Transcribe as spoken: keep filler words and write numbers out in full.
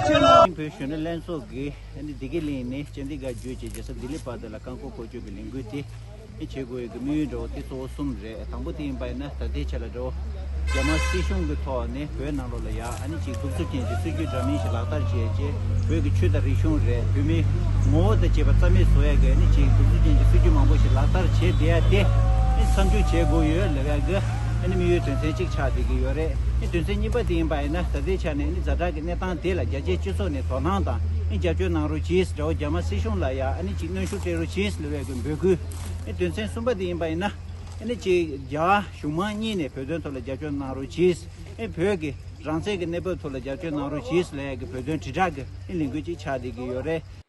བོད་གཞོན་ནུ་ལྷན་ཚོགས་ཀྱིས་ཨ་ནི་བདེ་སྐྱིད་གླིང་ནས་ལྕགས་རི་སྒང་བརྒྱུད་བྱས་རྒྱལ་ས་ལྡི་ལི་བར་དུ་ལ་རྐང་འཁོར་འཁོར་སྐྱོད་ཀྱི་ལས་འགུལ་དེ་བྱེད་དགོས་ཡོད་ཀྱི་དམིགས་ཡུལ་འདྲ་བོ་དེ་གཙོ་བོ་གསུམ་རེད། དང་པོ་དེ་ཡིན་པ་ཡིན་ན་ད་ལྟའི་ཆ་ལ་འདྲ་བོ་རྒྱ་དམར་སྲིད་གཞུང་གི་ཐོག་ནས་བོད་ནང་ལོགས་ལ་ཡ་ཨ་ནི་ཅིག་གདུག་རྩུབ་ཅན་གྱི་སྲིད་ཇུས་འདྲ་མིན་ཞིག་ལག་བསྟར་བྱས་རྗེས་བོད་ཀྱི་ཆོས་དང་རིག་གཞུང་རེད། བོད་མིའི་ངོ་བོ་དང་བཅས་པ་རྩ་མེད་བཟོ་ཡ་གི་ཨ་ནི་ཅིག་གདུག་རྩུབ་ཅན་གྱི་སྲིད་ཇུས་མང་པོ་ཞིག་ལག་བསྟར་བྱས་བསྡད་ཡ་དེ་ཨ་ནི་མཚམས་འཇོག་བྱེད་དགོས་ཡོད་ལབ་ཡ་གི་ཨ་ནི་དམིགས་ཡུལ་དོན་ཚན་གཅིག་ཆགས་བསྡད་ཀྱི་ཡོད་རེད། ཨ་ནི་དོན་ཚན་གཉིས་པ་དེ་ཡིན་པ་ཡིན་ན་ད་ལྟའི་ཆ་ནས་ཨ་ནི་ཛ་དྲག་གི་གནས་སྟངས་དེ་ལ་རྒྱ་ཆེའི་སྤྱི་ཚོགས་ནས་དོ་སྣང་དང་ཨ་ནི་རྒྱབ་སྐྱོར་གནང་རོགས་གྱིས། འདྲ་བོ་རྒྱ་དམར་སྲིད་གཞུང་ལ་ཡ་ཨ་ནི་ཅིག་གནོན་ཤུགས་སྤྲད་རོགས་གྱིས་ལབ་ཡ་གི་འབོད་སྐུལ། ཨ་ནི་དོན་ཚན་གསུམ་པ་དེ་ཡིན་པ་ཡིན་ན། ཨ་ནི་ཅིག་རྒྱ་གཞུང་མང་གཉིས་ནས་བོད་དོན་ཐོག་ལ་རྒྱབ་སྐྱོར་གནང་རོགས་གྱིས། ཨ་ནི་བོད་ཀྱི་རང་བཙན་གྱི་གནས་བབ་ཐོག་ལ་རྒྱབ་སྐྱོར་གནང་རོགས་གྱིས་ལབ་ཡ་གི་བོད་དོན་དྲིལ་བསྒྲགས་ཀྱི་ཨ་ནི་ལས་འགུལ་ཅིག་ཆགས་བསྡད་ཀྱི་ཡོད་རེད།